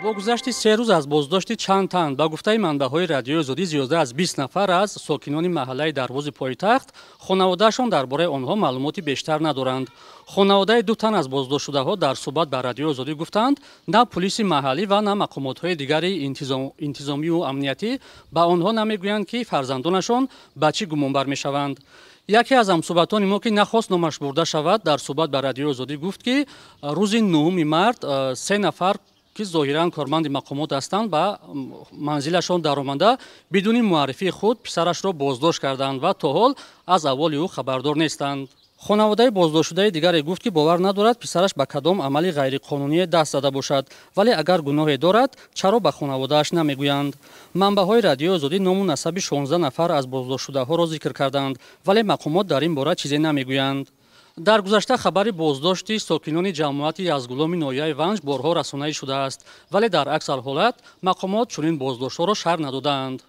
Бо гузашти 3 рӯз аз боздошти чанд тан, ба гуфтаи манбаъҳои Радиои Озодӣ, зиёда аз 20 нафар аз сокинони маҳаллаи Дарвози пойтахт, хонаводаашон дар бораи онҳо маълумоти бештар надоранд. Хонаводаи ду тан аз боздоштшудаҳо дар суҳбат ба Радиои Озодӣ гуфтанд, на пулиси маҳаллӣ ва на мақомотҳои дигари интизомию амниятӣ ба онҳо намегӯянд, ки фарзандонашон ба чӣ гумонбар мешаванд. Яке аз ҳамсӯҳбатони мо, ки нахост номаш бурда шавад, дар суҳбат ба Радиои Озодӣ гуфт, ки рӯзи 9 март се нафар, ки зоҳиран корманди мақомот ҳастанд, ба манзилашон даромада, бидуни муаррифии худ писарашро боздошт карданд ва то ҳол аз аҳволи ӯ хабардор нестанд. Хонаводаи боздоштшудаи дигаре гуфт, ки бовар надорад писараш ба кадом амали ғайриқонуние даст зада бошад, вале агар гуноҳе дорад, чаро ба хонаводааш намегӯянд? Манбаъҳои Радиои Озодӣ ному насаби 16 нафар аз боздоштшудаҳоро зикр карданд, вале мақомот дар ин бора чизе намегӯянд. Дар гузашта хабари боздошти сокинони ҷамоати Язгуломи ноҳияи Ванҷ борҳо расонаӣ шудааст, вале дар аксар ҳолат мақомот чунин боздоштҳоро шарҳ надодаанд.